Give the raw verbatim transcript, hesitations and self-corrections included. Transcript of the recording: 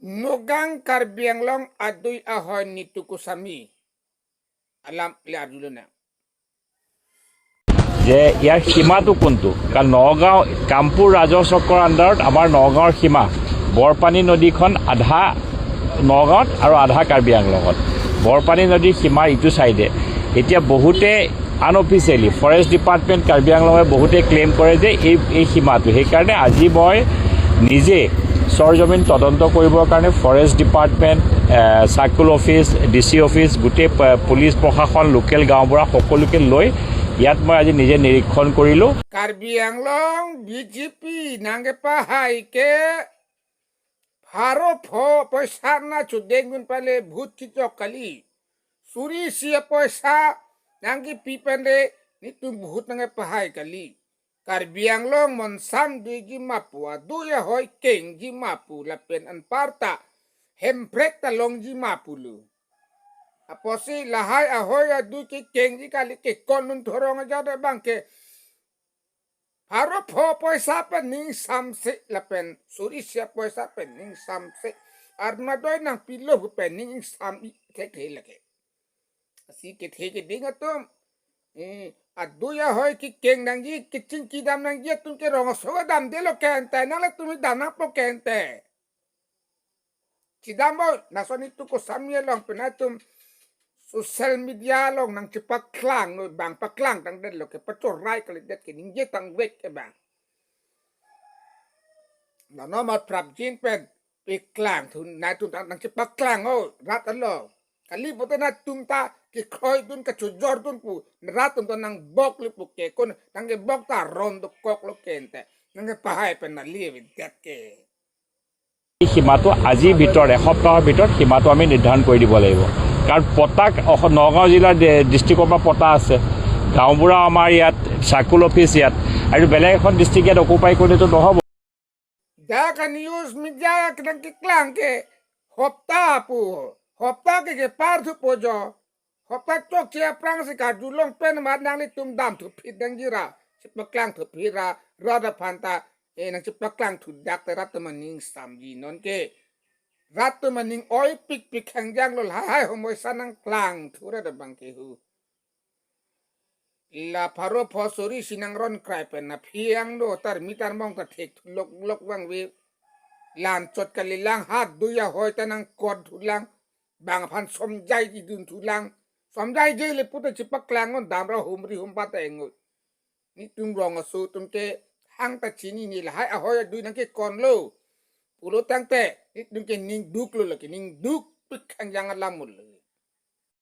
Nagaon Karbi Anglong adui ahoi Nitu Goswami alam le arjulonang. যে ইয়াৰ সীমাটো কোনটো, কাৰণ নগাঁও, কামপুৰ ৰাজহ চক্ৰৰ আণ্ডাৰত আমাৰ নগাঁৱৰ সীমা, বৰপানী নদীখন আধা নগাঁৱত আৰু আধা কাৰ্বি আংলঙত। বৰপানী নদীৰ সীমাৰ ইটো চাইডে এতিয়া বহুতে আনঅফিচিয়েলি ফৰেষ্ট ডিপাৰ্টমেণ্ট কাৰ্বি আংলঙে বহুতে ক্লেইম কৰে যে এই এই সীমাটো। সেইকাৰণে আজি মই নিজে চৰজমিন তদন্ত কৰিবৰ কাৰণে forest department, circle office, D C office, গোটেই প- পুলিচ প্ৰশাসন, লোকেল গাঁওবুঢ়া সকলোকে লৈ ইয়াত মই আজি নিজে নিৰীক্ষণ কৰিলোঁ। Karbi Anglong B J P nangkepahai ke pharo pho poisa na chudeng dun pale vote chichok kali. Suri sia poisa nangkepi pen le netum vote nangkepahai kali. Karbi Anglong monsam duiji ma pu, adui ahoi kengji ma pu lapen anparta Hemprek ta longji ma pulo. Apotsi lahai ahoi adui kekengji kali, kekon nun thorong aja de bang ke pharo pho poisa pen ning samse lapen suri sia poisa pen ning samse. Armadoi nangpilo pu pen ning sam i thek he lake. Asi kethe keding atum. Eh, adui ahoi kekeng nangji, kechingki dam nangji atum ke rong aso damdelo kente, nanglitum dam nangpo kente. Chidampo, lason Nitu Goswami along pen atum social media along nangchepaklang, no bang paklang tangdetlo ke pachorai kalidet ke ningje tangvek ke bang. Nano mat prapjin pen paklang thu, netum ta nangchepaklang o rat along. Kali pote netum ta kekroi dun kachojor dun pu, rat atum ta nangbok le pu ke, kon nangkebok ta ron dokoklo kente. Nangkepahai pen nali avedet ke. এই সীমাটো আজিৰ ভিতৰত, এসপ্তাহৰ ভিতৰত সীমাটো আমি নিৰ্ধাৰণ কৰি দিব লাগিব। কাৰণ পট্টাক অস- নগাঁও জিলাৰ ডি- ডিষ্ট্ৰিক্টৰ পৰা পট্টা আছে, গাঁওবুঢ়া আমাৰ ইয়াত, চাৰ্কল অফিচ ইয়াত, আৰু বেলেগ এখন ডিষ্ট্ৰিক্ট ইয়াত অকুপাই কৰিলেতো নহ'ব। Dak a news media nangkeklang ke hopta pu, hopta ke kepar thupo jo, hopta chokche aphrangsi karjulong pen mat nanglitum dam thuphit nangji ra, chepaklang thuphit ra, rat aphan ta, eh, nangchepaklang thudak te rat atum aning samji non ke. Rat atum aning oipikpik hangjanglo, lahai homoisa nangklang thu ra da bang ke hu. La pharo pho suri isi nangron krai pen aphi angno tarmi tarmong ta thek thu loklok vangve. Lanchot kalilang, ha adui ahoi ta nangkot thulang. Bang aphan somjaiji dun thulang. Somjaiji le pute chepaklang non, damra humri humpat ta engot. Netum rong aso atum ke hang ta chinine, lahai ahoi adui nangkekonlo pulo tangte netum ke ning duklo lake, ning dukpik hangjang alam mulo.